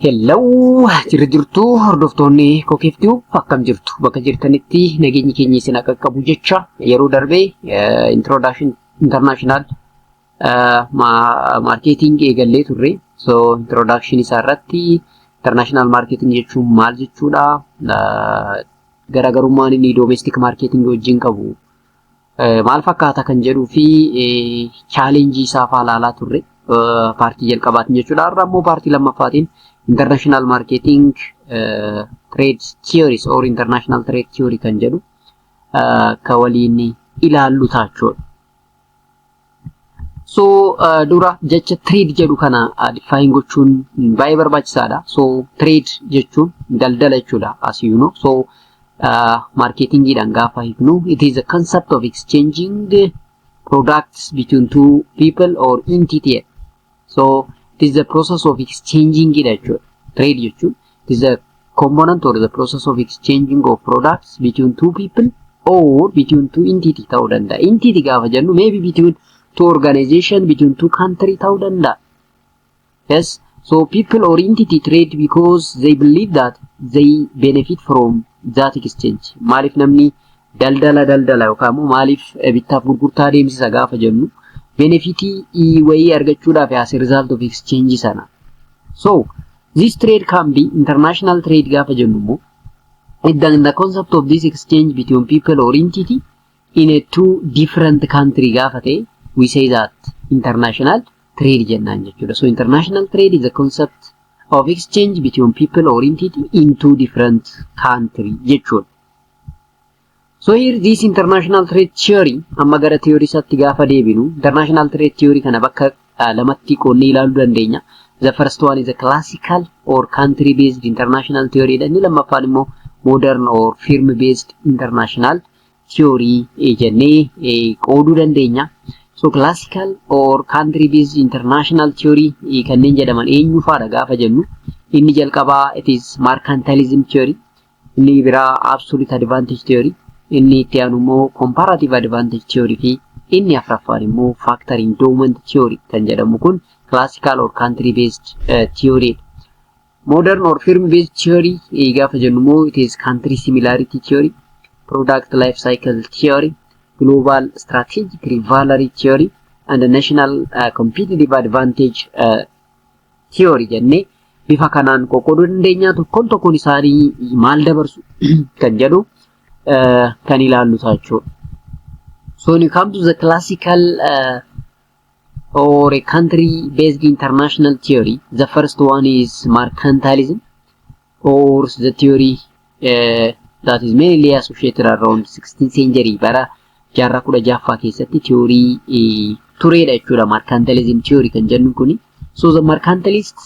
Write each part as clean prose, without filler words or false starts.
Hello, jirra jirtu hordoftoonni Kokeeftuu, akkam jirtu? Bakka jirtanitti nageenyi keenya isin akka qabu jecha, yeroo darbee introduction international marketing eegallee turre. So introduction isaa irratti international marketing jechuun maal jechuudha? Garaagarummaan inni domestic marketing wajjin qabu maal fakkaata kan jedhuu fi challenge isaa faa ilaalaa turre partii jalqabaatiin jechuudha. Har'a immoo partii lammaffaatiin international marketing trade theories or international trade theory kan jedhu ka waliin ilaallu taachuudha. So dura jecha trade jedhu kana define gochuun baay'ee barbaachisaadha. So trade jechuun daldala jechuudha, as you know. So marketingiidhaan gaafa hiiknu, it is a concept of exchanging products between two people or entity. So it is the process of exchanging dha jechuudha. Trade jechuun it is a component or the process of exchanging of products between two people or between two entity ta'uu danda'a. Entity gaafa jennu, maybe between two organization, between two country ta'uu danda'a. Yes, so people or entity trade because they believe that they benefit from that exchange. Maaliif namni daldala daldala yookaan immoo maaliif bittaaf gurgurtaa deemsisa gaafa jennu, benefitii wayii argachuudhaaf as a result of exchange sana. So this trade can be international trade gaafa jennu immoo, the concept of this exchange between people or entity in a two different country gaafa ta'e, we say that international trade jennaan jechuudha. So international trade is a concept of exchange between people or entity in two different country jechuudha. So here this international trade theory, amma gara theory isaatti gaafa deebinu, international trade theory kana bakka lamatti qoonnee ilaaluu dandeenya. The first one is a classical or country based international theory dha. Inni lammaffaan immoo modern or firm based international theory jennee qooduu dandeenya. So classical or country based international theory kanneen jedhaman eenyu faadha gaafa jennu, inni jalqabaa it is mercantilism theory, inni biraa absolute advantage theory, inni itti aanu immoo comparative advantage theory fi inni afuraffaan immoo factor endowment theory kan jedhamu kun classical or country based theory. Modern or firm based theory gaafa jennu immoo, it is country similarity theory, product life cycle theory, global strategic rivalry theory and the national competitive advantage theory jennee bifa kanaan qoqqooduu dandeenya. Tokkoon tokkoon isaanii maal dabarsu kan jedhu kan ilaallu jechuudha. So when you come to the classical or a country based international theory, the first one is mercantilism or the theory that is mainly associated around 16th century, bara jaarraa 16ffaa keessatti theory tureedha jechuudha mercantilism theory kan jennu kuni. So the mercantilists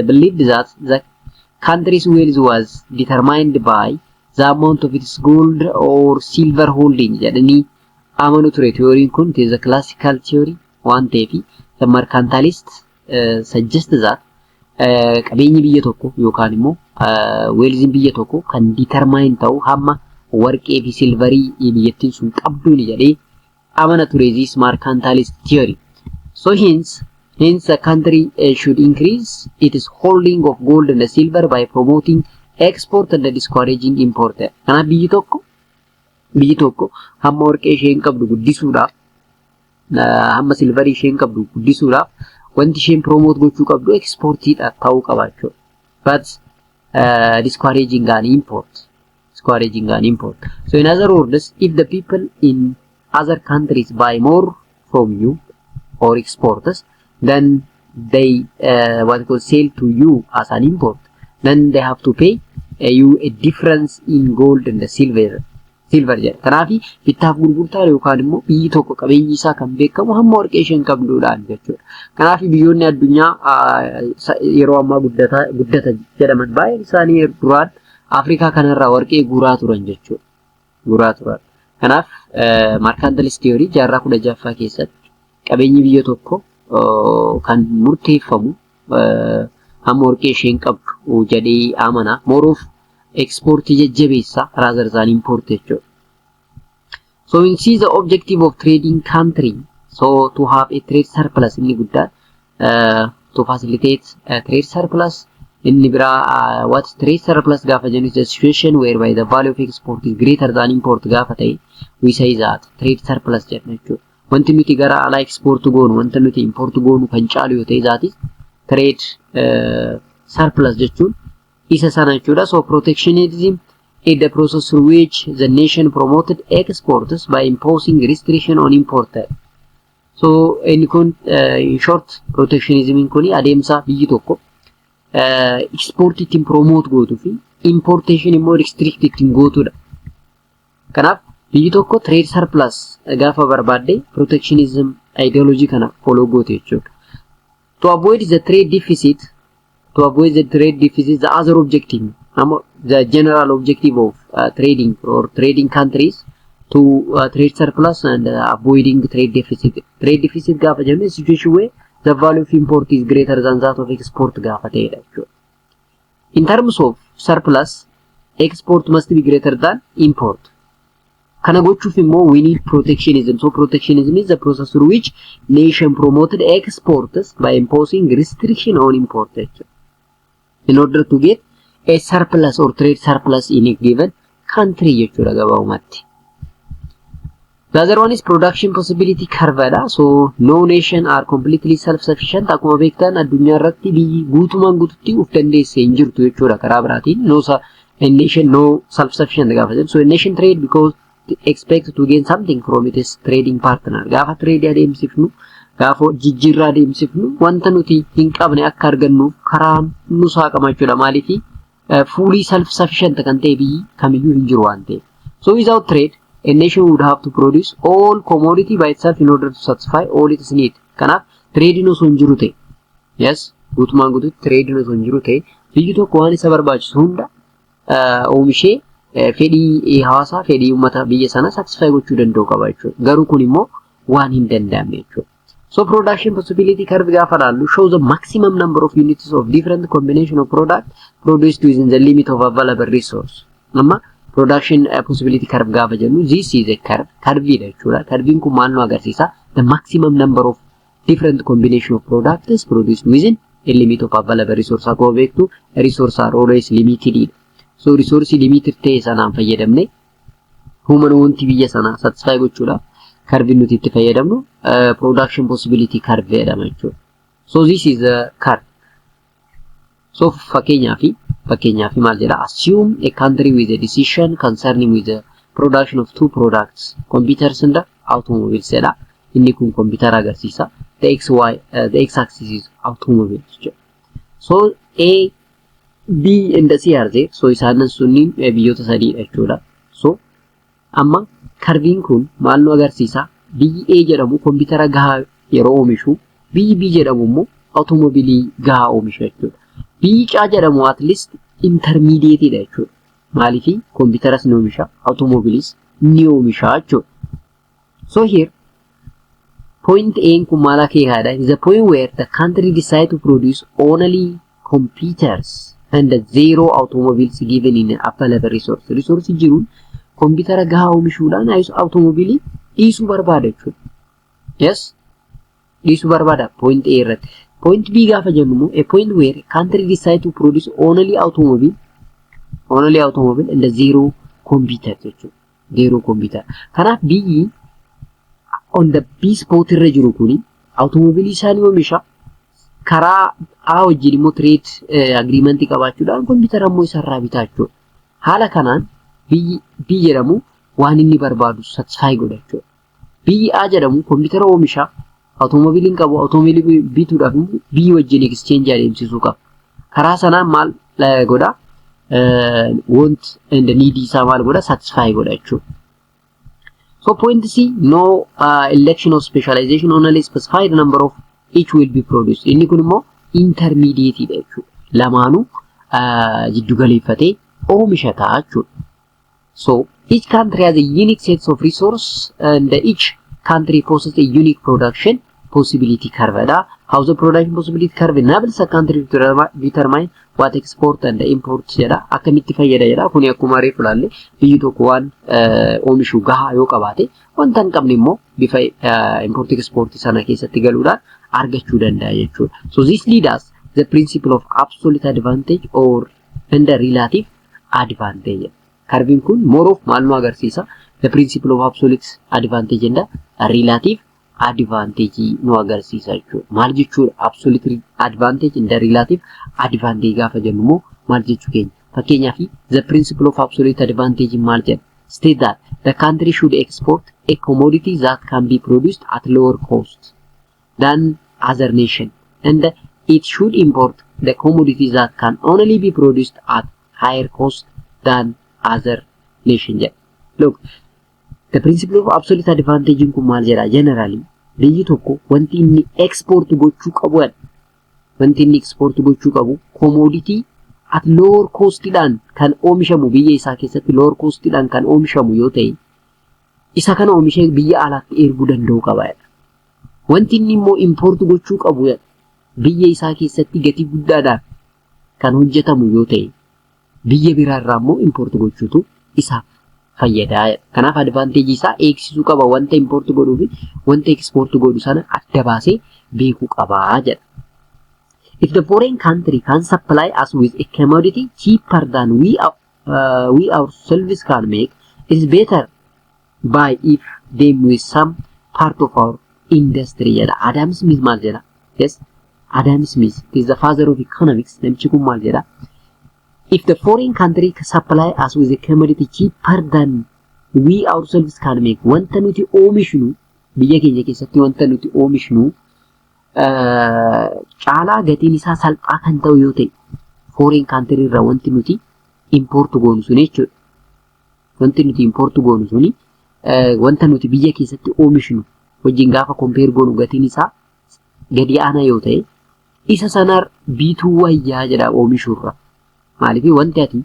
believed that the country's wealth was determined by the amount of its gold or silver holding jedhanii amanu ture. Theory'n kun, it is a classical theory waan ta'eef, the mercantilists suggest that qabeenyi biyya tokko yookaan immoo wealthiin biyya tokko kan determine ta'u hamma warqee fi silverii biyyattiin sun qabduun jedhee amana ture, this mercantilist theory. So hence the country should increase its holding of gold and silver by promoting export and discouraging import. Kanaaf biyyi tokko hamma warqee isheen qabdu guddisuudhaaf, hamma silverii isheen qabdu guddisuudhaaf, wanti isheen promote gochuu qabdu exportiidha ta'uu qaba jechuudha. But discouraging an import. Discouraging an import. So in other words, if the people in other countries buy more from you or exporters, then they what you call sell to you as an import. Then they have to pay you a difference in gold and the silver jedha. Kanaaf bittaaf gurgurtaa yookaan immoo biyyi tokko qabeenyi isaa kan beekamu hamma warqee isheen qabduudhaan jechuudha. Kanaaf biyyoonni addunyaa yeroo ammaa guddata jedhaman baay'een isaanii duraan Afrikaa kanarraa warqee guuraa turan jechuudha. Guuraa turan. Kanaaf mercantilist theory jaarraa 16ffaa keessatti qabeenyi biyya tokko kan murteeffamu hamma warqee isheen qabdu jedhee amana. More of exportii jajjabeessa rather than import jechuudha. So we see the objective of trading country. So to have a trade surplus, inni guddaan to facilitate a trade surplus, Inni biraa what trade surplus gaafa jennu, the situation whereby the value of export is greater than import gaafa ta'e, we say that trade surplus jenna jechuudha. Wanti nuti gara alaa export goonu wanta nuti import goonu kan caalu yoo ta'e, that is trade surplus jechuun isa sana jechuudha. So protectionism is the process through which the nation promoted exports by imposing restriction on import. So inni kun in short, protectionism kun adeemsa biyyi tokko export ittiin promote gootuu fi importation immoo restrict ittiin gootudha. Kanaaf biyyi tokko trade surplus gaafa barbaadde protectionism ideology kana follow goote jechuudha. To avoid the trade deficit, the other objective, the general objective of trading or trading countries to trade surplus and avoiding trade deficit. Trade deficit gaafa jennu, situation where the value of import is greater than that of export gaafa ta'edha jechuudha. In terms of surplus, export must be greater than import. Kana gochuuf immoo we need protectionism. So protectionism is the process through which nation promoted exports by imposing restriction on import jechuudha, in order to get a surplus or trade surplus in a given country jechuudha gabaabumatti. The other one is production possibility curve dha. So no nation are completely self-sufficient. Akkuma beektan, addunyaa irratti biyyi guutumaan guututti uf dandeesse hin jirtu jechuudha karaa biraatiin. No a nation no self-sufficient gaafa jedhu. So a nation trade because expect to gain something from its trading partner. Gaafa trade adeemsifnu, gaafa jijjiirraa adeemsifnu, wanta nuti hin qabne akka argannuuf karaan nu saaqama jechuudha. Maaliifi fully self-sufficient kan ta'e biyyi kamiyyuu hin jiru waan ta'eef. So without trade, a nation would have to produce all commodity by itself in order to satisfy all its need. Kanaaf tradeiin osoo hin jiru ta'e, yes, guutumaan guututti tradeiin osoo hin jiru ta'e, biyyi tokko waan isa barbaachisu hunda oomishee fedhii hawaasaa, fedhii uummata biyya sanaa satisfy gochuu danda'u qaba jechuudha. Garuu kun immoo waan hin danda'amne jechuudha. So production possibility curve gaafa laallu, show the maximum number of units of different combination of product produced within the limit of available resource. Amma production possibility curve gaafa jennu, this is a curve, curve dha jechuudha. Curvein kun maal nu agarsiisa? The maximum number of different combination of products produced within a limit of available resource. Akkuma beektu, resource are always limited. So resource limited ta'e sanaan fayyadamne human wanti biyya sanaa satisfy gochuudhaaf curve nuti itti fayyadamnu production possibility curve jedhama jechuudha. So this is the curve. So fakkeenyaaf maal jedha? Assume a country with a decision concerning with the production of two products, computers and automobiles jedha. Inni kun computer agarsiisa. The x axis is automobile jechuudha. So A, B and C are there. So isaanan sunniin biyyoota sadiidha jechuudha. So amma curveiin kun maal nu agarsiisa? Biyyi A jedhamu kompiitara gahaa yeroo oomishu, biyyi B jedhamu immoo automobilii gahaa oomisha jechuudha. Biyyi C jedhamu at least intermediate dha jechuudha. Maaliifii kompiitaras ni oomisha, automobilis ni oomisha jechuudha. So here point A kun maal akeekaadha? Is the point where the country decide to produce only computers and zero automobiles given in available resource. Resource jiruun kompiitara gahaa oomishuudhaan automobilii dhiisuu barbaada jechuudha. Yes, dhiisuu barbaada point A irratti. Point B gaafa jennu immoo, a point where country decide to produce only automobile and zero computer jechuudha. Zero computer. Kanaaf biyyi on the B spot irra jiru kuni automobilii isaanii oomisha, karaa A wajjin immoo trade agreementii qabaachuudhaan kompiitara immoo isarraa bitaa jechuudha. Haala kanaan biyyi B jedhamu waan inni barbaadu satisfy godha jechuudha. Biyyi A jedhamu kompiitara oomisha, automobiliin qabu, automobilii bituudhaaf immoo B wajjin exchange adeemsisuu qaba. Karaa sanaan maal godha? Want and need isaa maal godha? Satisfy godha jechuudha. So point C, no election of specialization, only specified number of each will be produced. Inni kun immoo intermediate dha jechuudha. Lamaanuu jiddu galeeffatee oomisha ta'a jechuudha. So each country has a unique set of resource and each country possesses a unique production possibility curve dha. How the production possibility curve enables a country to determine what export and import jedha. Akkamitti fayyada jedha. Kuni akkuma reefu ilaalle, biyyi tokko waan oomishu gahaa yoo qabaate, wanta hin qabne immoo bifa import export sana keessatti galuudhaan argachuu danda'a jechuudha. So this lead us the principle of absolute advantage or and the relative advantage. Curviin kun more of maal nu agarsiisa? The principle of absolute advantage and the relative advantage nu agarsiisa jechuudha. Maal jechuudha absolute advantage and the relative advantage gaafa jennu immoo maal jechuu keenya? Fakkeenyaaf, the principle of absolute advantage maal jedha? State that the country should export a commodity that can be produced at lower cost than other nation, and it should import the commodity that can only be produced at higher cost than other nation jedha. Look, the principle of absolute advantage kun maal jedha? Generally, biyyi tokko wanti inni export gochuu qabu, wanti inni export gochuu qabu commodity at lower costidhaan kan oomishamu, biyya isaa keessatti lower costidhaan kan oomishamu yoo ta'e, isa kana oomishee biyya alaatti erguu danda'uu qaba. Wanti inni immoo import gochuu qabu biyya isaa keessatti gatii guddaadhaan kan hojjetamu yoo ta'e, biyya biraarraa immoo import gochuutu isaaf fayyada. Kanaaf advantageii isaa eegsisuu qaba. Wanta import godhuu fi wanta export godhu sana adda baasee beekuu qaba jedha. If the foreign country can supply us with a commodity cheaper than we ourselves can make, it is better buy if them with some part of our industry jedha. Adam Smith maal jedha? Yes, Adam Smith is the father of economics. Namichi kun maal jedha? If the foreign country supply us with a commodity cheaper than we ourselves can make, wanta nuti oomishnu, biyya keenya keessatti wanta nuti oomishnu caalaa gatiin isaa salphaa kan ta'u yoo ta'e, foreign country irraa wanti nuti import goonu suni jechuudha. Wanti nuti import goonu suni wanta nuti biyya keessatti oomishnu wajjin gaafa compare goonu gatiin isaa gadi aanaa yoo ta'e, isa sana bituu wayyaa jedha oomishuurra. Maaliif? Wanti ati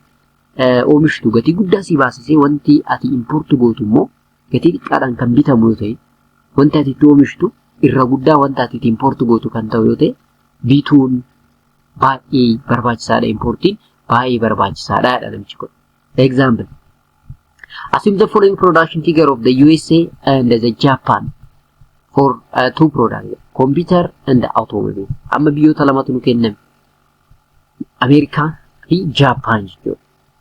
oomishtu gatii guddaa si baasisee, wanti ati import gootu immoo gatii xiqqaadhaan kan bitamu yoo ta'e, wanti ati itti oomishtu irra guddaa wanta ati itti import gootu kan ta'u yoo ta'e, bituun baay'ee barbaachisaadha. Importiin baay'ee barbaachisaadha jedha namichi kun. Example. Assume the following production figure of the USA and the Japan for two products, computer and automobile. Amma biyyoota lamatu nu kenname. Ameerikaa fi Japan jechuudha.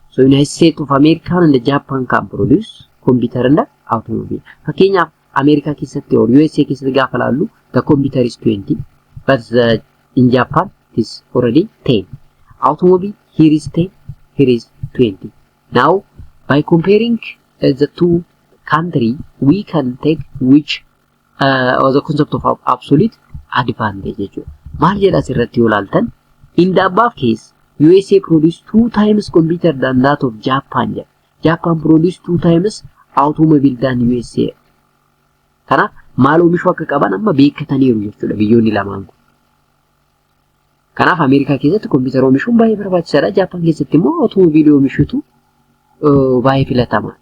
So United States of America and Japan can produce computer and automobile. Fakkeenyaaf, Ameerikaa keessatti or USA keessatti gaafa laallu, the computer is 20, but in Japan it is already 10. Automobile here is 10, here is 20. Now, by comparing the two country, we can take which or the concept of absolute advantage jechuudha. Maal jedha asirratti yoo ilaaltan? In the above case, USA produce two times computer than that of Japan jedha. Japan produce two times automobile than USA. Kanaaf maal oomishuu akka qaban amma beekataniiru jechuudha biyyoonni lamaan kun. Kanaaf Ameerikaa keessatti kompiitara oomishuun baay'ee barbaachisaadha. Jaapaan keessatti immoo automobile oomishuutu baay'ee filatamaadha.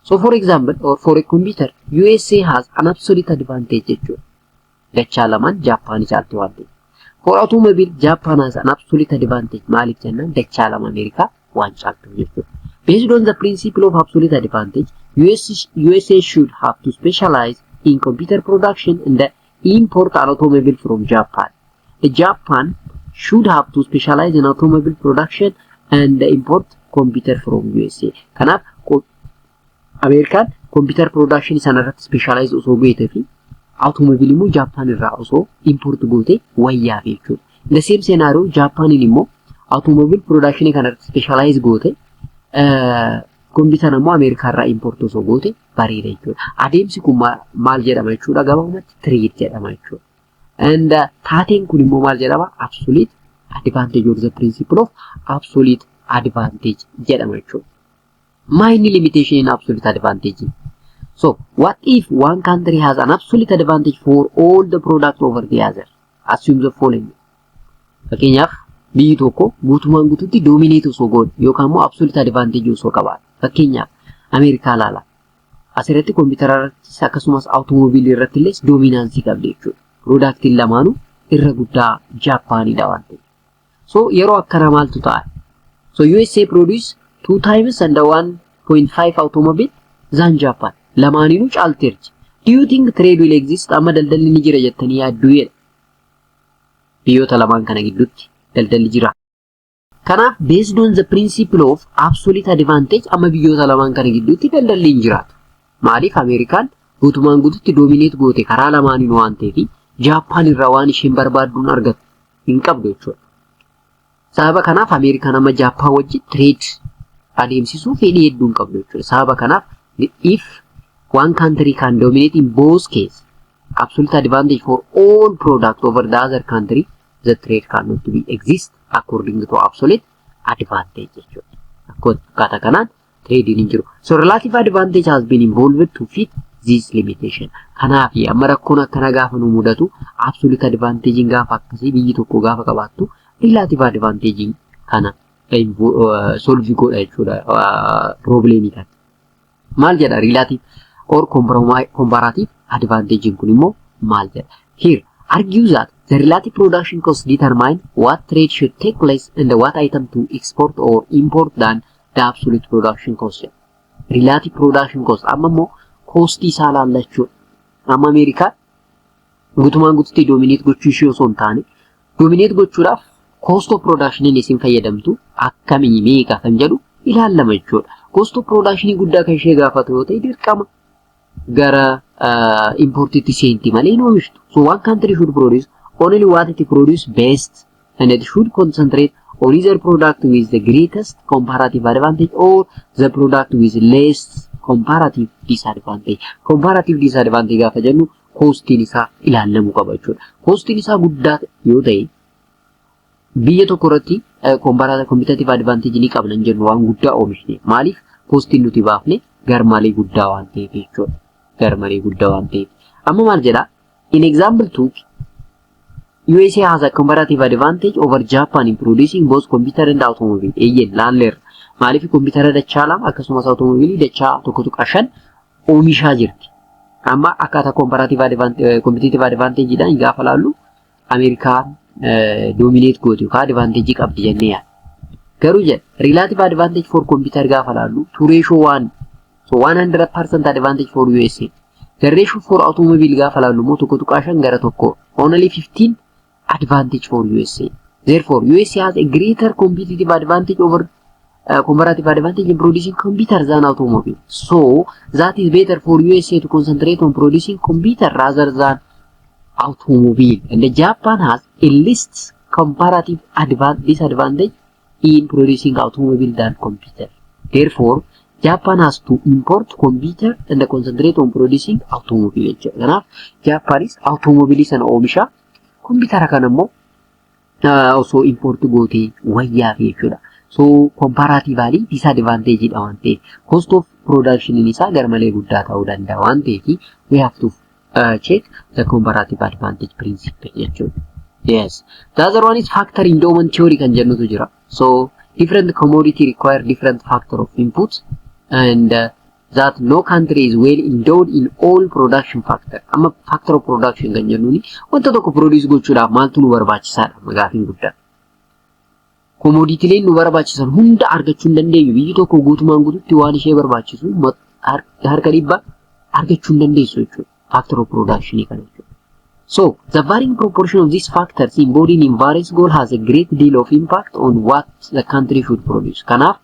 So for example, or for a computer, USA has an absolute advantage jechuudha. Dachaa lamaan Jaappaanii caalti waan ta'eef. For automobile, Japan has an absolute advantage. Maaliif jennaan, dachaa lama Ameerikaa waan caaltuuf jechuudha. Based on the principle of absolute advantage, USA should have to specialize in computer production and import an automobile from Japan. Japan should have to specialize in automobile production and import computer from USA. Kanaaf Ameerikaan computer production sana irratti specialize osoo gootee fi automobile immoo Jaappaan irraa osoo import goote wayyaaf jechuudha. In the same scenario, Jaappaaniin immoo automobile production kana irratti specialize goote, computer immoo Ameerikaa irraa import osoo goote bareeda jechuudha. Adeemsi kun maal jedhama jechuudha? Gabaabumatti trade jedhama jechuudha. And taateen kun immoo maal jedhama? Absolute advantage or the principle of absolute advantage jedhama jechuudha. Main limitation in absolute advantage? So, what if one country has an absolute advantage for all the products over the other? Assume the following. Fakkeenyaaf, biyyi tokko guutumaan guutuutti dominate osoo godhe yookaan immoo absolute advantage osoo qabaate. Fakkeenyaaf, Ameerikaa ilaala. Asirratti kompiitara irrattis akkasumas automobileii irratti illee dominanceii qabdi jechuudha. Productiin lamaanuu irra guddaa Jaappaanidha waan ta'eef. So yeroo akkanaa maaltu ta'a? So USA produce two times and 1.5 automobile than Japan. Lamaaniinuu caalteerti. Do you think trade will exist? Amma daldalli ni jira jettanii yaadduu jedha. Biyyoota lamaan kana gidduutti daldalli jira. Kanaaf, based on the principle of absolute advantage, amma biyyoota lamaan kana gidduutti daldalli hin jiraatu. Maaliif? Ameerikaan guutumaan guututti dominate goote karaa lamaaniin waan ta'eef, Jaappaan irraa waan isheen barbaadduun argatu hin qabdu jechuudha. Sababa kanaaf Ameerikaan amma Jaappaan wajjin trade adeemsisuu fedhii hedduu hin qabdu jechuudha. Sababa kanaaf, if one country can dominate in both case, absolute advantage for all product over the other country, the trade cannot be exist according to absolute advantage jechuudha. Akkaataa kanaan trading hin jiru. So relative advantage has been involved to fit this limitation. Kanaaf amma rakkoon akkana gaafa nu mudatu, absolute advantage gaafa akkasii biyyi tokko gaafa qabaattu, relative advantage kana solve godha jechuudha problemii kana. Maal jedha relative or comparative advantage kun immoo maal jedha? Here argue that the relative production cost determine what trade should take place and what item to export or import than the absolute production cost. Relative production cost amma immoo costii isaa laallachuudha. Amma Ameerikaan guutumaan guututti dominate gochuu ishee osoo hin taane, dominate gochuudhaaf cost of production isin fayyadamtu akkamii, meeqa kan jedhu ilaallama jechuudha. Cost of production guddaa kan ishee gaafatu yoo ta'e, dirqama gara importiitti seenti malee hin oomishtu. So one country should produce only what it produce best and it should concentrate on either product with the greatest comparative advantage or the product with less comparative disadvantage. Comparative disadvantage gaafa jennu costiin isaa ilaallamuu qaba jechuudha. Costiin isaa guddaa yoo ta'e, biyya tokko irratti competitive advantage ni qabna hin jennu waan guddaa oomishne. Maaliif? Costiin nuti baafne garmalee guddaa waan ta'eef jechuudha. Garmalee guddaa waan ta'eef. Amma maal jedhaa? In example 2, USA has a comparative advantage over Japan in producing both computer and automobile. Eeyyen, laalleerra. Maaliif? Kompiitara dachaa lama akkasumas automobiilii dachaa 1.5 oomishaa jirti. Amma akkaataa comparative advantage, competitive advantage dhaan gaafa laallu, Ameerikaan dominate gooti yookaan advantage qabdi jennee yaadna. Garuu jedha, relative advantage for computer gaafa laallu 2 ratio 1, so 100% advantage for USA. The ratio for automobile gaafa laallu immoo 1.5 gara 1, only 15 advantage for USA. Therefore, USA has a greater competitive advantage over comparative advantage in producing computer than automobile. So that is better for USA to concentrate on producing computer rather than automobile. And the Japan has a least comparative disadvantage in producing automobile than computer. Therefore, Japan has to import computer and concentrate on producing automobile jechuudha. Kanaaf Japanis automobilii sana oomisha, kompiitara kana immoo osoo import gootee wayyaaf jechuudha. So comparatively disadvantage dha waan ta'eef, cost of production isaa garmalee guddaa ta'uu danda'a waan ta'eef, we have to check the comparative advantage principle jechuudha. Yes. The other one is factor endowment theory kan jennutu jira. So different commodity require different factor of inputs and that no country is well endowed in all production factor. Amma factor of production kan jennuuni wanta tokko produce gochuudhaaf maaltu nu barbaachisaadha gaafiin guddaan. Commodityleen nu barbaachisan hunda argachuu hin dandeenyu. Biyyi tokko guutumaan guututti waan ishee barbaachisu 100% argachuu hin dandeessu jechuudha. Factor of production kana jechuudha. So, the varying proportion of these factors embodied in various goal has a great deal of impact on what the country should produce. Kanaaf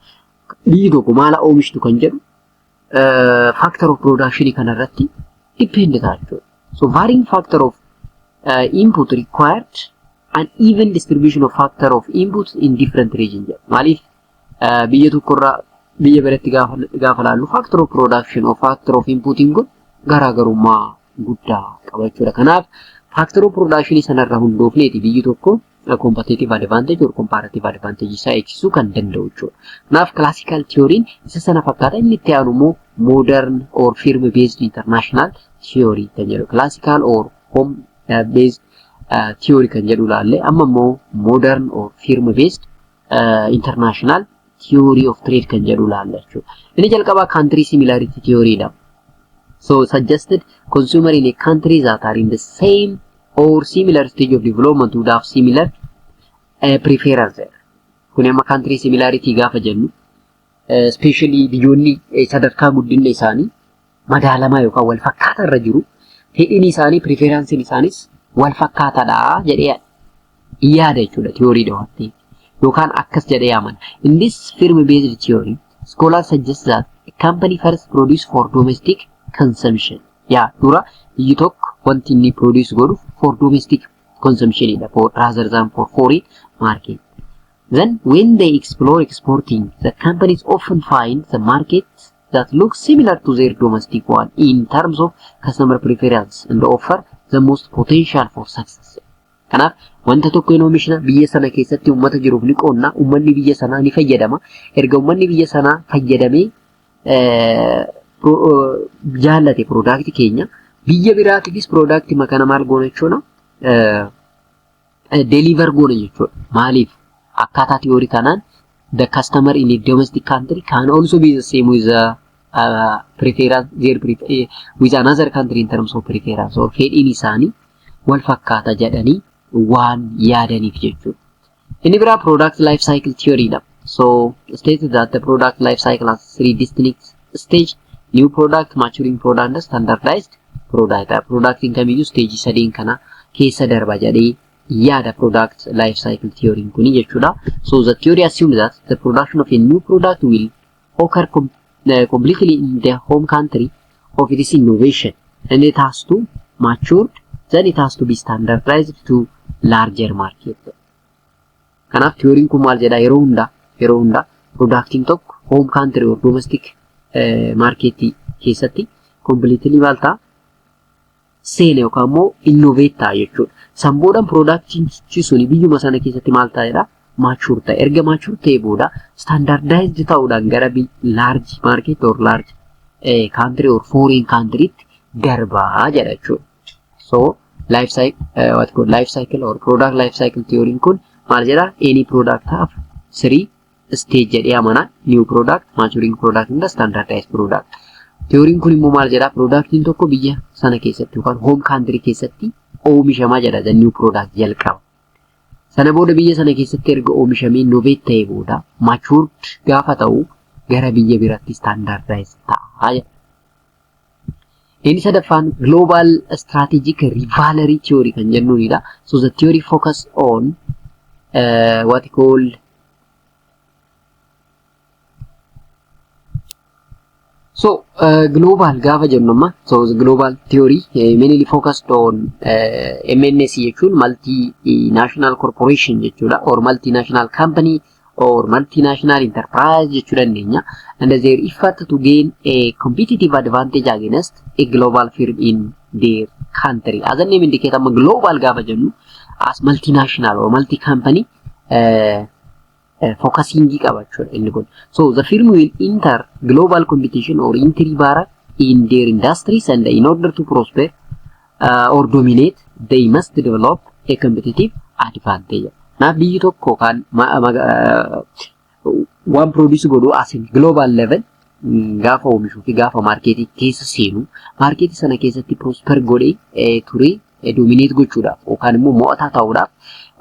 biyyi tokko maala oomishtu kan jedhu factor of production kanarratti depend ta'a jechuudha. So, varying factor of input required an even distribution of factor of inputs in different region jedha. Maaliif? Biyya tokkorraa biyya biratti gaafa laallu, factor of production or factor of inputiin kun garaagarummaa guddaa qaba jechuudha. Kanaaf factor of production sanarra hundoofneeti biyyi tokko competitive advantage or comparative advantage isaa eegsisuu kan danda'u jechuudha. Kanaaf classical theory isa sana fakkaata. Inni itti aanu immoo modern or firm based international theory kan jedhu. Classical or home based theory kan jedhu ilaalle, amma immoo modern or firm based international theory of trade kan jedhu ilaalla jechuudha. Inni jalqabaa country similarity theory dha. So suggested consumer in a country that are in the same or similar stage of development would have similar preference. Kun amma country similarity gaafa jennu, especially biyyoonni sadarkaa guddina isaanii madaalamaa yookaan wal fakkaataa irra jiru, fedhiin isaanii, preferencein isaanis wal fakkaataadha jedhee yaada. yaada jechuudha theory dha waan ta'eef. Yookaan akkas jedhee amana. In this firm based theory, scholars suggest that a company first produce for domestic consumption. Yaa, dura biyyi tokko wanti inni produce godhu for domestic consumption dha for rather than for foreign market. Then when they explore exporting, the companies often find the market that looks similar to their domestic one in terms of customer preference and offer the most potential for success. Kanaaf wanta tokko hin oomishna, biyya sana keessatti uummata jiruuf ni qoonna, uummanni biyya sanaa ni fayyadama. Erga uummanni biyya sanaa fayyadamee jaallate product keenya, biyya biraatiifis product kana maal goona jechuudha? Deliver goona jechuudha. Maaliif? Akkaataa theory kanaan the customer in a domestic country can also be the same with the preference their prefer, with another country in terms of preference or fedhiin isaanii wal fakkaata jedhanii waan yaadaniif jechuudha. Inni biraa product life cycle theory dha. So stated that the product life cycle has three distinct stage: new product, maturing product and standardized product. Productiin kamiyyuu stage sadeen kana keessa darba jedhee yaada product life cycle theory kuni jechuudha. So the theory assumes that the production of a new product will occur completely in the home country of its innovation, and it has to mature, then it has to be standardized to larger market. Kanaaf theoryin kun maal jedha? Yeroo hundaa productiin tokko home country or domestic market keessatti completely maal ta'a? Seena yookaan immoo innovate ta'a jechuudha. San booda productiin suni biyyuma sana keessatti maal ta'a jedha? Mature ta'a. Erga mature ta'e booda standardized ta'uudhaan gara large market or large country or foreign countrytti darbaa jedha jechuudha. So life cycle, what called life cycle or product life cycle theory kun maal jedha? Any product have three stage jedhee amana: new product, maturing product and standardized product. Theoryin kun immoo maal jedha? Productiin tokko biyya sana keessatti yookaan home country keessatti oomishamaa jedha, the new product jalqaba. Sana booda biyya sana keessatti erga oomishamee innovate ta'e booda matured gaafa ta'u gara biyya biraatti standardize ta'a jedha. Inni sadaffaan global strategic rivalry theory kan jennuunidha. So the theory focus on what you call. So global gaafa jennu amma, so the global theory mainly focused on MNC jechuun multinational corporation jechuudha, or multinational company or multinational enterprise jechuu dandeenya, and their effort to gain a competitive advantage against a global firm in their country. As the name indicate, amma global gaafa jennu as multinational or multi company focusing qaba jechuudha inni kun. So the firm will enter global competition or entry barrier in their industries, and in order to prosper or dominate, they must develop a competitive advantage. Kanaaf biyyi tokko kan waan produce godhu as global level gaafa oomishuu fi gaafa marketii keessa seenu, marketii sana keessatti prosper godhee turee dominate gochuudhaaf yookaan immoo mo'ataa ta'uudhaaf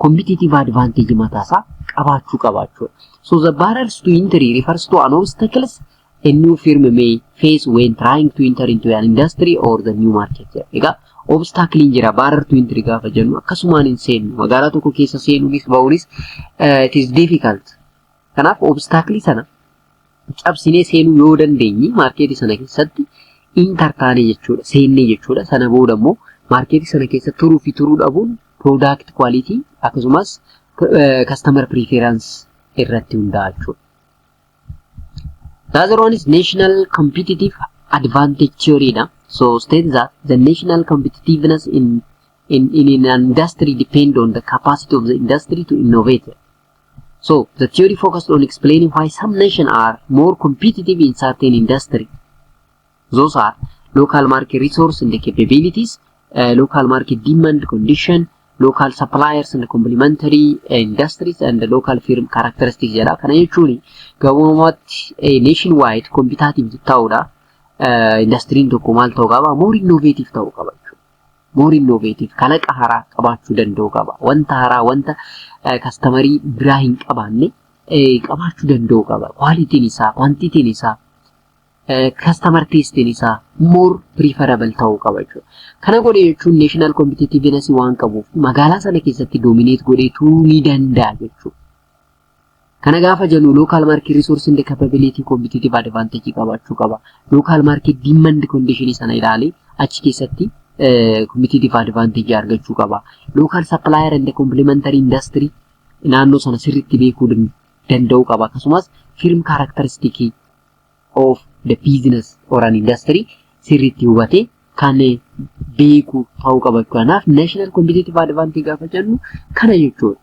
competitive advantage mataasaa qabaachuu qaba jechuudha. So the barriers to entry refers to an obstacles a new firm may face when trying to enter into an industry or the new market. Egaa obstacle jira. Barrier to entry gaafa jennu akkasumaan hin seennu, magaalaa tokko keessa seenuunis ba'uunis it is difficult. Kanaaf obstacle sana cabsinee seenuu yoo dandeenye marketii sana keessatti enter taane jechuudha, seennee jechuudha. Sana booda immoo marketii sana keessa turuu fi turuu dhabuun product quality akkasumas customer preference irratti hundaa'a jechuudha. The other one is national competitive advantage theory dha. So states that the national competitiveness in an industry depend on the capacity of the industry to innovate. So the theory focused on explaining why some nations are more competitive in certain industry. Those are local market resource and the capabilities, local market demand condition, local suppliers and complementary industries, and the local firm characteristics jedha. Kana jechuun gabaabumatti nationwide competitive ta'uudha. Industryin tokko maal ta'uu qaba? More innovative ta'uu qaba jechuudha. More innovative, kalaqa haaraa qabaachuu danda'uu qaba. Wanta haaraa, wanta customerii biraa hin qabaanne qabaachuu danda'uu qaba. Qualityn isaa, quantityn isaa, Customer tastein isaa more preferable ta'uu qaba jechuudha. Kana godhe jechuun national competitiveness waan qabuuf magaalaa sana keessatti dominate godhee turuu ni danda'a jechuudha. Kana gaafa jennu local market resource and capability competitive advantage qabaachuu qaba. Local market demand condition sana ilaalee achi keessatti competitive advantage argachuu qaba. Local supplier and complementary industry naannoo sana sirriitti beekuu danda'uu qaba. Akkasumas firm characteristic of the business or an industry sirriitti hubatee kan beeku ta'uu qaba. Kanaaf national competitive advantage gaafa jennu kana jechuudha.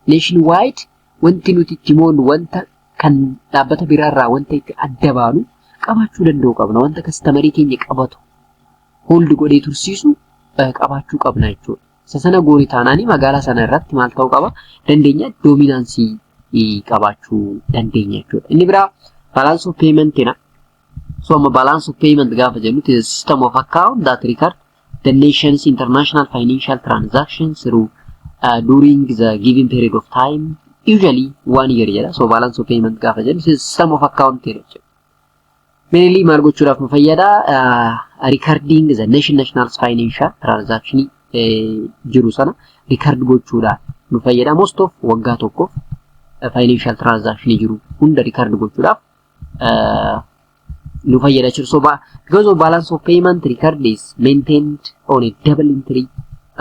Nation wide wanti nuti itti moonu, wanta kan dhaabbata biraarraa wanta itti adda baanu qabaachuu danda'uu qabna. Wanta customerii keenya qabatu, hold godhee tursiisu qabaachuu qabna jechuudha. Isa sana goone taanaanii magaalaa sana irratti maal ta'uu qaba? Dandeenya, dominance qabaachuu dandeenya jechuudha. Inni biraa balance of payment dha. So amma balance of payment gaafa jennu, it is a system of account that record the nation's international financial transactions through during the given period of time, usually one year jedha. So balance of payment gaafa jennu, it is a system of account jechuudha. Mainly maal gochuudhaaf nu fayyada? Recording the national's financial transaction jiru sana record gochuudhaaf nu fayyada. Most of waggaa tokkoof financial transaction jiru hunda record gochuudhaaf nu fayyada jechuudha. So because of balance of payment record is maintained on a double entry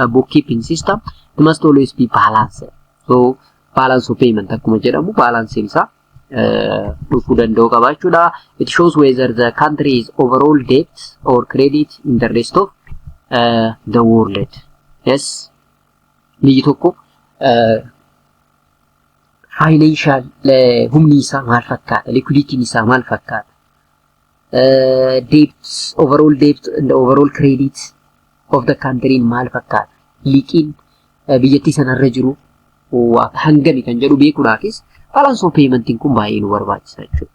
bookkeeping system, it must always be balanced. So balance of payment akkuma jedhamu balancing isaa dhufuu danda'u qaba jechuudha. It shows whether the country is overall debt or credit in the rest of the world. Yes, biyyi tokko financial humni isaa maal fakkaata? Liquidityn isaa maal fakkaata? Debt, overall debt and overall credit of the country maal fakkaata? Liqiin biyyattii sanarra jiru hangami kan jedhu beekuudhaafis balance of paymentiin kun baay'ee nu barbaachisa jechuudha.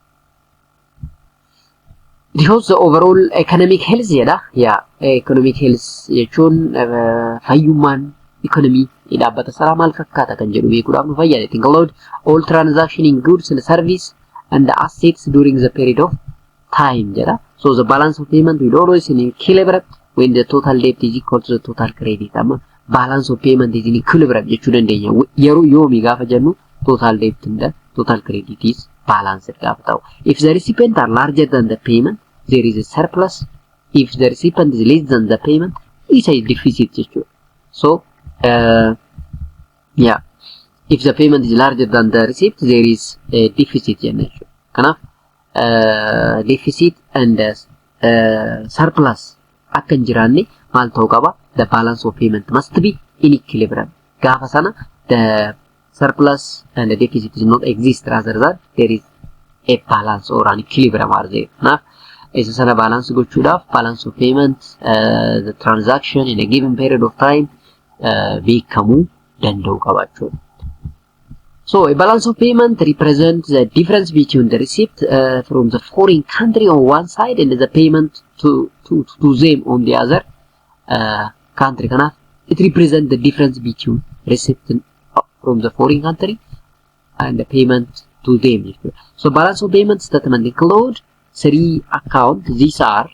Because the overall economic health jedha. Yaa, economic health jechuun fayyummaan economy dhaabbata sanaa maal fakkaata kan jedhu beekuudhaaf nu fayyada. It include all transaction in goods and service and assets during the period of time jedha. So the balance of payment will always in equilibrium when the total debt is equal to the total credit. Amma balance of payment is in equilibrium jechuu dandeenya. Yeroo yoomi gaafa jennu, total debt and the total credit is balanced gaafa ta'u. If the recipient are larger than the payment, there is a surplus. If the recipient is less than the payment, it's a deficit jechuudha. So yeah, if the payment is larger than the receipt, there is a deficit jenna jechuudha. Kanaaf deficit and surplus akka hin jiraanne maal ta'uu qaba? The balance of payment must be in equilibrium. Gaafa sana the surplus and the deficit is not exist, rather than there is a balance or an equilibrium are there. Kanaaf isa sana balance gochuudhaaf balance of payment, the transaction in a given period of time beekamuu danda'u qaba jechuudha. So a balance of payment represents the difference between the receipt from the foreign country on one side and the payment to them on the other country. Kanaaf it represents the difference between receipt from the foreign country and the payment to them jechuudha. So balance of payment statement include three accounts. These are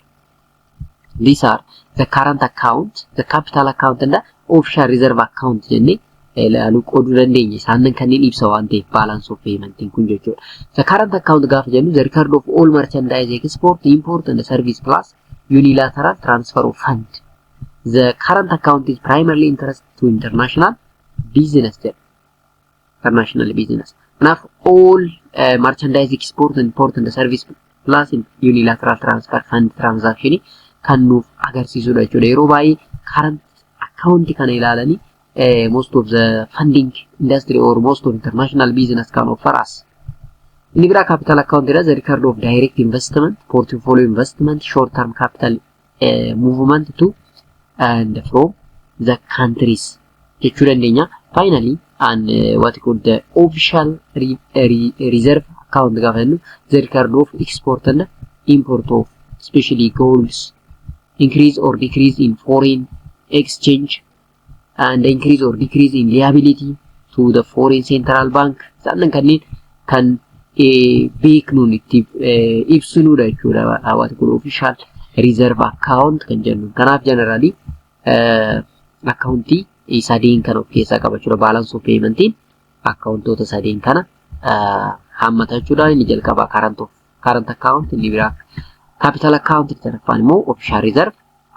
the current account, the capital account and the official reserve account jennee ilaaluu qooduu dandeenya. Isaan kanneen ibsa waan ta'eef balance of paymentiin kun jechuudha. The current account gaafa jennu, the record of all merchandise export, import and service plus unilateral transfer of fund. The current account is primarily interest to international business jedha. International business. Kanaaf all merchandise export, import and service plus unilateral transfer fund transaction kan nuuf agarsiisudha jechuudha. Yeroo baay'ee current account kana ilaalanii most of the funding industry or most of international business can offer us. Inni biraa capital account jedha, the record of direct investment, portfolio investment, short term capital movement to and from the countries jechuu dandeenya. Finally, and what you call the official reserve account gaafa jennu, the record of export and import of especially golds, increase or decrease in foreign exchange and increase or decrease in liability to the foreign central bank, isaan kanneen kan beeknuun itti ibsinuudha jechuudha. Hawaasa kun official reserve account kan jennu. Kanaaf generally accountii sadeen kana of keessaa qaba jechuudha. Balance of paymentiin accountoota sadeen kana hammata jechuudha. Inni jalqabaa current account, inni biraa capital account, inni sadaffaan immoo official reserve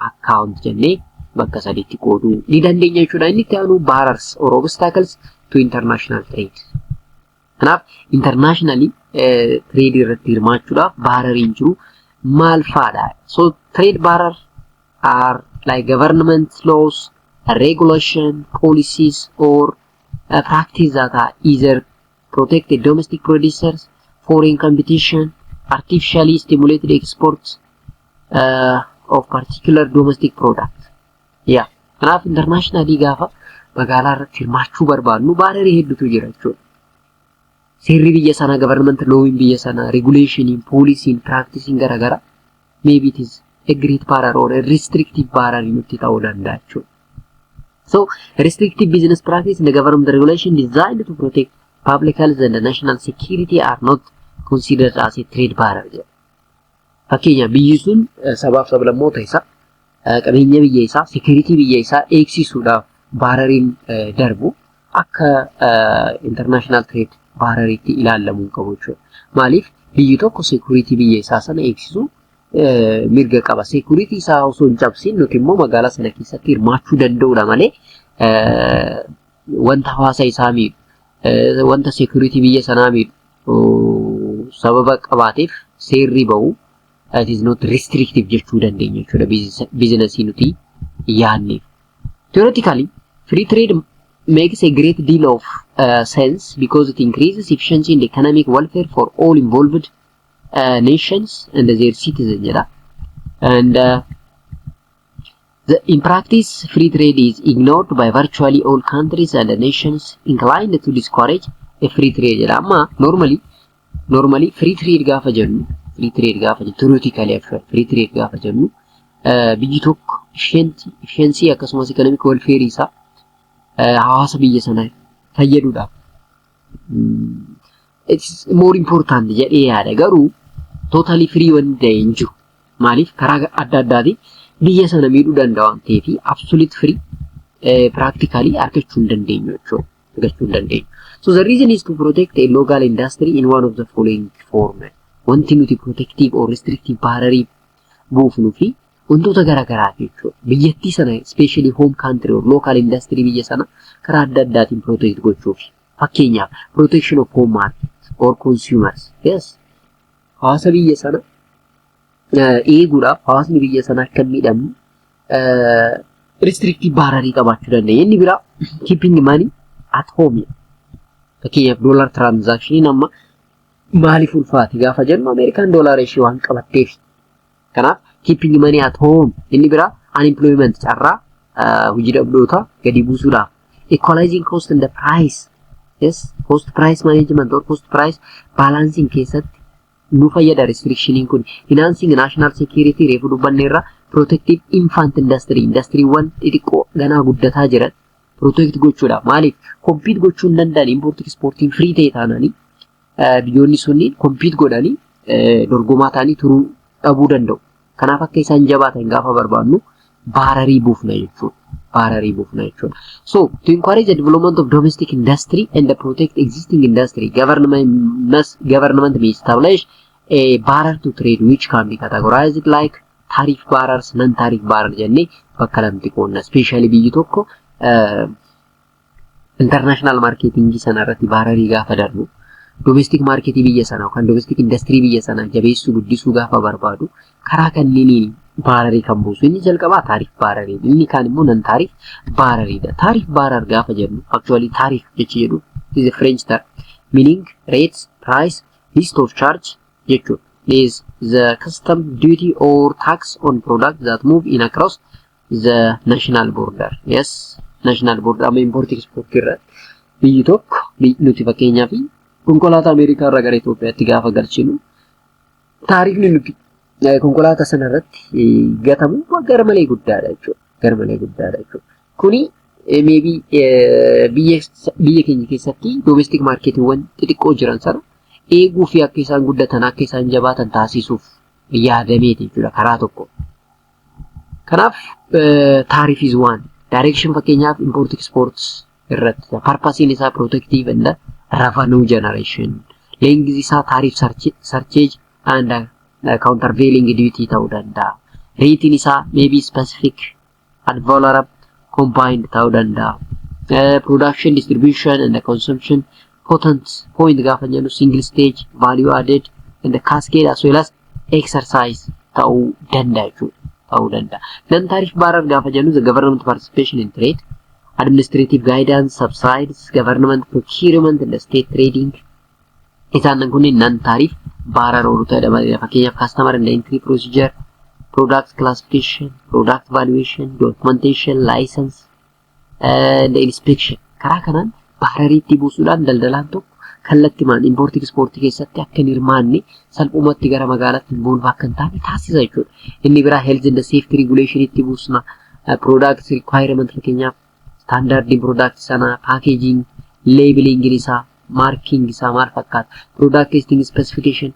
account jennee bakka sadiitti qooduu ni dandeenya jechuudha. Inni itti aanu barriers or obstacles to international trade. Kanaaf internationally trade irratti hirmaachuudhaaf barrieriin jiru maal faadha? So trade barrier are like government laws, regulation, policies or practice that are either protect the domestic producers, foreign competition, artificially stimulated exports of particular domestic product. Yeah. Kanaaf internationally gaafa magaalaa irratti hirmaachuu barbaadnu barrierii hedduutu jira jechuudha. Seerri biyya sanaa, government lawiin biyya sanaa, regulationiin, policyiin, practiceiin garaagaraa maybe it is a great barrier or a restrictive barrier nutti ta'uu danda'a jechuudha. So, restrictive business practice in the government regulation designed to protect public health and the national security are not considered as a trade barrier jedha. Fakkeenya, biyyi sun sabaaf sablammoota isaa, qabeenya biyya isaa, security biyya isaa eegsisuudhaaf barrieriin darbu akka international trade barrieriitti ilaalamuu qabu jechuudha. Maaliif? Biyyi tokko security biyya isaa sana eegsisuu mirga qaba. Security isaa osoo hin cabsin nuti immoo magaalaa sana keessatti hirmaachuu danda'uudha malee wanta hawaasa isaa miidhu, wanta security biyya sanaa miidhu sababa qabaateef seerri bahu it is not restrictive jechuu dandeenya jechuudha businessii nuti yaadneef. Theoretically, free trade makes a great deal of sense because it increases efficiency in the economic welfare for all involved nations and their citizens jedha. And in practice, free trade is ignored by virtually all countries and the nations inclined to discourage a free trade jedha. Amma normally free trade gaafa jennu, theoretically actually free trade gaafa jennu, biyyi tokko efficiency akkasumas economic welfare isaa hawaasa biyya sana fayyaduudhaaf it's more important jedhee yaada. Garuu totally free wanti ta'e hin jiru. Maaliif? Karaa adda addaatiin biyya sana miidhuu danda'a waan ta'eef absolute free practically argachuu hin dandeenyu jechuudha. Argachuu hin dandeenyu. So the reason is to protect a local industry in one of the following form. Wanti nuti protective or restrictive barrier buufnuu fi wantoota garaagaraati jechuudha. Biyyattii sana, especially home country or local industry biyya sana karaa adda addaatiin protect gochuuf. Fakkeenyaaf, protection of home market or consumers. Yes. Hawaasa biyya sana eeguudhaaf, hawaasni biyya sana akka hin miidhamne restrictive barrier qabaachuu dandeenya. Inni biraa keeping money at home. Fakkeenyaaf, dollar transaction amma maaliif ulfaate gaafa jennu, Ameerikaan doolaara ishee waan qabatteef. Kanaaf keeping money at home. Inni biraa unemployment, carraa hojii dhabdoota gadi buusuudhaaf. Equalizing cost and the price. Yes, cost price management or cost price balancing keessatti nu fayyada restrictioniin kun. Enhancing national security reefu dubbanneerra. Protective infant industry, industryiiwwan xixiqqoo ganaa guddataa jiran protect gochuudha. Maaliif? Compete gochuu hin danda'an. Import exportiin free ta'e taananii biyyoonni sunniin compete godhanii dorgomaa ta'anii turuu dhabuu danda'u. Kanaaf akka isaan jabaatan gaafa barbaannu barrierii buufna jechuudha. Barrierii buufna jechuudha. So, to encourage the development of domestic industry and to protect existing industry, government may establish a barrier to trade which can be categorized like tariff barriers, non-tariff barrier jennee bakka lamatti qoodna. Especially biyyi tokko international marketing sana irratti barrierii gaafa darbu, domestic marketii biyya sanaa yookaan domestic industry biyya sanaa jabeessuu, guddisuu gaafa barbaadu karaa kanneeniin barrierii kan buusu. Inni jalqabaa tariff barrierii, inni kaan immoo non tariff barrieriidha. Tariff barrier gaafa jennu, actually tariff jechi jedhu is a French term meaning rates, price, list of charge jechuudha. Is the custom duty or tax on product that move in across the national border. Yes, national border. Amma import export irratti biyyi tokko, nuti fakkeenyaaf konkolaataa Ameerikaa irraa gara Itoophiyaatti gaafa galchinu, tariffni nuti konkolaataa sana irratti gatamu gara malee guddaadha jechuudha. Gara malee guddaadha jechuudha. Kuni maybe biyya keenya keessatti domestic marketiiwwan xixiqqoo jiran sana eeguu fi akka isaan guddatan, akka isaan jabaatan taasisuuf yaadameeti jechuudha karaa tokko. Kanaaf tariff is one. Direction, fakkeenyaaf import export irratti purpose isaa protective and revenue generation. Length isaa tariff surcharge and countervailing duty ta'uu danda'a. Rateiin isaa maybe specific, ad valorem, combined ta'uu danda'a. Production, distribution and consumption potent point gaafa jennu single stage, value added and cascade as well as excise ta'uu danda'a jechuudha. Ta'uu danda'a. Non tariff barrier gaafa jennu the government participation in trade, administrative guidance, subsidies, government procurement and state trading. Isaan kunniin non tariff barrier warroota jedhamanidha. Fakkeenyaaf customer and entry procedure, product classification, product valuation, documentation, license and inspection. Karaa kanaan barrieriitti buusuudhaan daldalaan tokko kallattimaan importii exportii keessatti akka hin hirmaanne, salphumatti gara magaalaatti involve akka hin taane taasisa jechuudha. Inni biraa health and safety regulation itti buusna. Product requirement, fakkeenyaaf standardiin product sanaa, packaging, labeling isaa, marking isaa maal fakkaata? Product testing specification,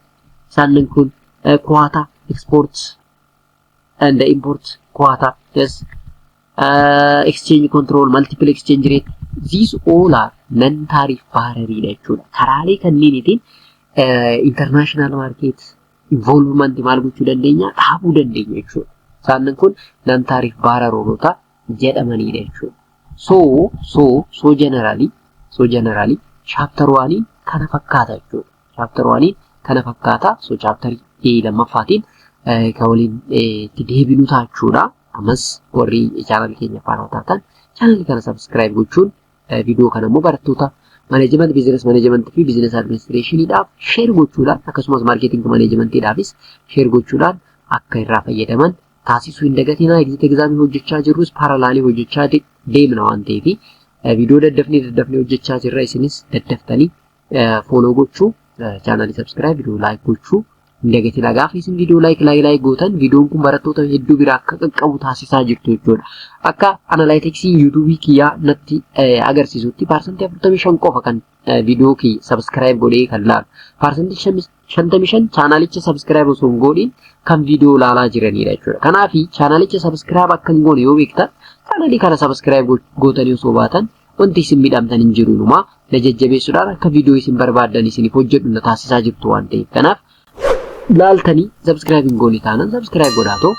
isaan kun quota, export and import quota, yes, exchange control, multiple exchange rate, these all are non tariff barrier jechuudha. Karaalee kanneenitiin international market involvement maal gochuu dandeenya? Dhaabuu dandeenya jechuudha. Isaan kun non tariff barrieroota jedhamanidha jechuudha. So generally chapter oneiin kana fakkaata jechuudha. Chapter oneiin kana fakkaata. So chapter lammaffaatiin kan waliin itti deebinu ta'a jechuudha. Ammas warri channelii keenya faana taatan channelii kana subscribe gochuun, viidiyoo kana immoo barattoota management, business managementii fi business administrationiidhaaf share gochuudhaan, akkasumas marketing managementiidhaafis share gochuudhaan akka irraa fayyadaman taasisuu hin dagatinaa. Exit examii hojjechaa jirrus parallelii hojjechaa deemna waan ta'eef viidiyoo daddafnee daddafnee hojjechaa jirra. Isinis daddaftanii follow gochuu, channelii subscribe, viidiyoo like gochuu hin dagatinaa. Gaafa isin viidiyoo like like like gootan viidiyoon kun barattoota hedduu biraa akka qaqqabu taasisaa jirtu jechuudha. Akka analyticsiin YouTubeii kiyyaa natti agarsiisutti 45% qofa kan viidiyoo kiyya subscribe godhee kan laalu. 55% channelicha subscribe osoo hin godhin kan viidiyoo laalaa jiranidha jechuudha. Kanaaf channelicha subscribe akka hin goone yoo beektan channelii kana subscribe gootanii osoo baatan wanti isin miidhamtan hin jiru, inumaa na jajjabeessuudhaan akka viidiyoo isin barbaaddan isiniif hojjedhu na taasisaa jirtu waan ta'eef, kanaaf laaltanii subscribe hin goone taanaan subscribe godhaatoo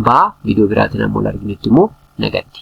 baa. Viidiyoo biraatiin ammoo arginutti immoo nagatti.